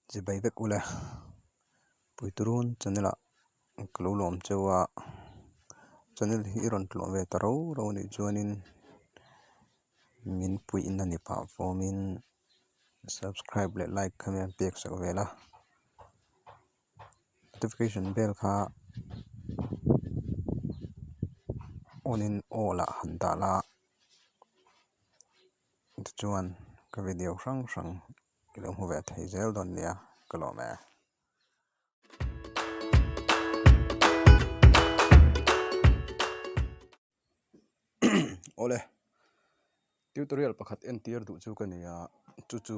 Chibai vek ule Puiturun channel ah ka lo lawm cheu a channel hi i rawn tlawh ve ta ro ro anih chuanin min puihna ni pah fawmin subscribe leh like kha hian pek sak vel a notification bell kha on in all ah han dah la tichuan ka video hrang hrang. I lo hmu ve thei zel dawn nia ka lawm e. Awle tutorial pakhat entir duh chu ka ni a chu chu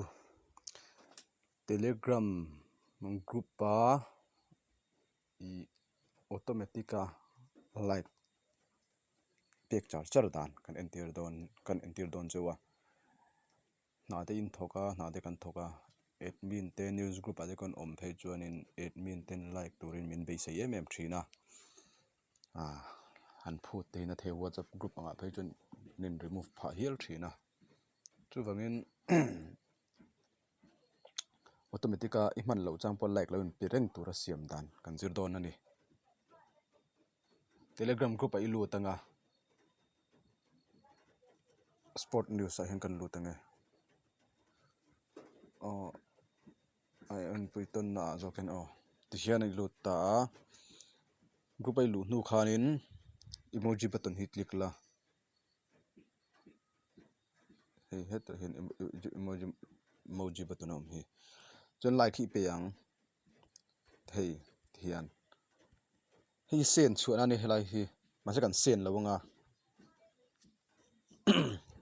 telegram group a ih automatic a like pek char char dan kan entir dawn kan entir dawn chu a. Hna te in thawk a hna te kan thawk a admin te news group ah te kan awm phei chuanin admin ten like turin min beisei em em thin a ah han phut te hian a thei whatsapp group angah phei chuan an in remove phah hial thin a chuvangin automatic a i hman loh chang pawh like lo inpe reng tura siam dan kan zir dawn a ni telegram group ah i lut ang a. Sport news ah hian kan lut ang e aw a enpui tawn na ah zawk hian aw tihian a lut ta a group a i luh hnu khanin emoji button hi click la hei hetah hian emoji emoji button a awm hi chuan like hi i pe ang hei tihian. Hei sen chhuahna a ni helai hi mahse kan sen lo anga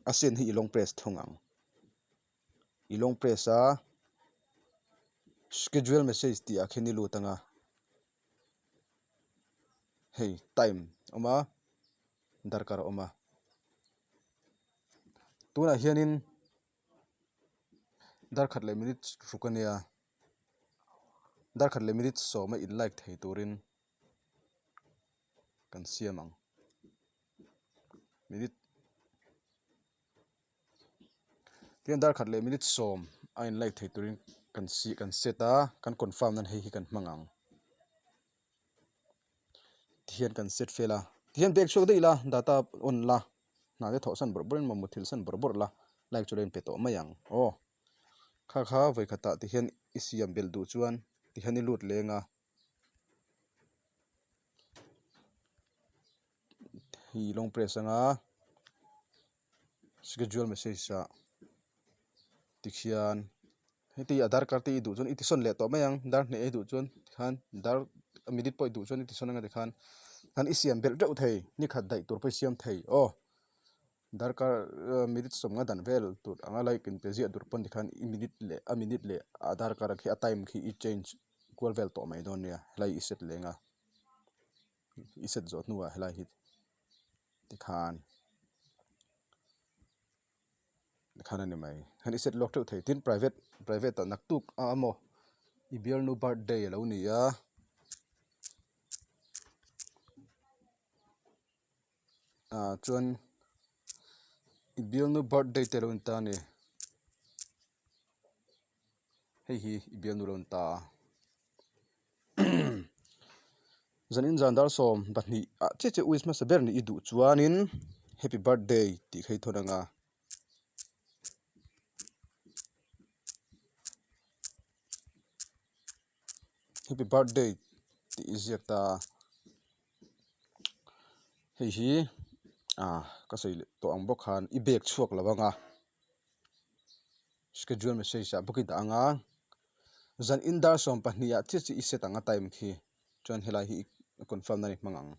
a sen hi i long press thung ang i long press a schedule message tih ah khian i lut anga hei time a awm a darkar a awm a tunah hianin darkhat leh minute ruk a nia. Darkhat leh minute sawma in like thei turin kan siam ang minute tihian darkhat leh minute sawm a in like thei turin kan si kan set a kan confirm nan hei hi kan hmang ang tihian kan set fel a tihian bag chhuak daih ila data on la hna te thawh san bawrh bawrh in mamawh thil san bawrh bawrh la like chu lo in pe tawh mai ang aw. Kha kha vawikhatah ti hian i siam belh duh chuan ti hian i lut leng a hei long press anga schedule message ah tikhian heti a darkar te i duh chuan i tisawn leh tawh mai ang dar hneh i duh chuan tikhan dar minute pawh i duh chuan i tisawn anga tikhan i siam belh teuh thei nikhat daih tur pawh i siam thei aw. Darkar minute sawmnga dan vel tur anga like in pe ziah dur pawn tikhan i minute leh a minute leh a darkar khi a time khi i change kual vel tawh mai dawn nia helai i set leng a i set zawh hnuah helai hi tikhan tikhan a ni mai han i set lawk teuh thei tin private private ah naktuk a emaw i bialnu birthday a lo ni a. Ah chuan i bialnu birthday te alo ni ta a ni hei hi i bialnu alo ni ta a zanin zan dar 12 ah chiah chiah wish hmasa ber nih i duh chuanin happy birthday tih kha i thawn ang a. Happy birthday tih i ziak ta a hei hi ah ka sawi leh tawh ang bawk khan i bag chhuak lo ang a schedule message ah bawk i dah ang a zan in dar 12 ah chiah chiah i set ang a time khi chuan helai hi i confirm nan i hmang ang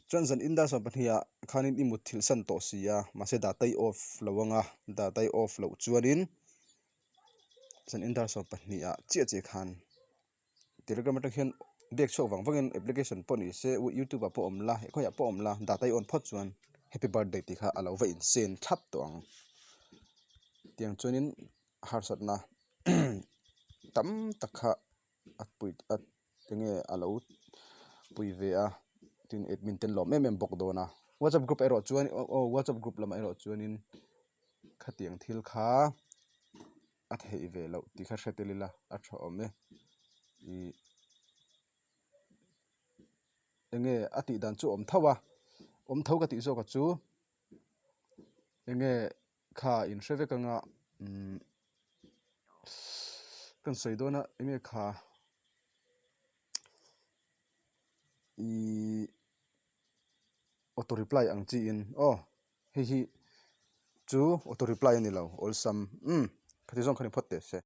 chuan zan in dar 12 ah khanin i mutthilh san tawh si a mahse data i off lo ang a data i off loh chuanin. Chuan in dar 12 ah chiah chiah khan telegram atang hian biak chhuak vang vangin application pawh ni se youtube ah pawh awm la khawiah pawh awm la data i on phawt chuan happy birthday tih kha a lo va in send thlap tawh ang tiang chuanin harsatna tam tak kha a pui a enge a lo pui ve a tin admin ten lawm em em bawk dawn a whatsapp group erawh chuan aw whatsapp group lamah erawh chuanin khatiang thil kha. A theih ve loh tih kha hre tel ila a tha awm e. Ih enge a tih dan chu awm tho a, awm tho ka tih zawk a chu enge kha in hre vek anga umm kan sawi dawn a enge kha ihh auto reply ang chi in aw. Hei hi chu auto reply a ni lo awlsam umm khati zawng kha ni phawt teh se.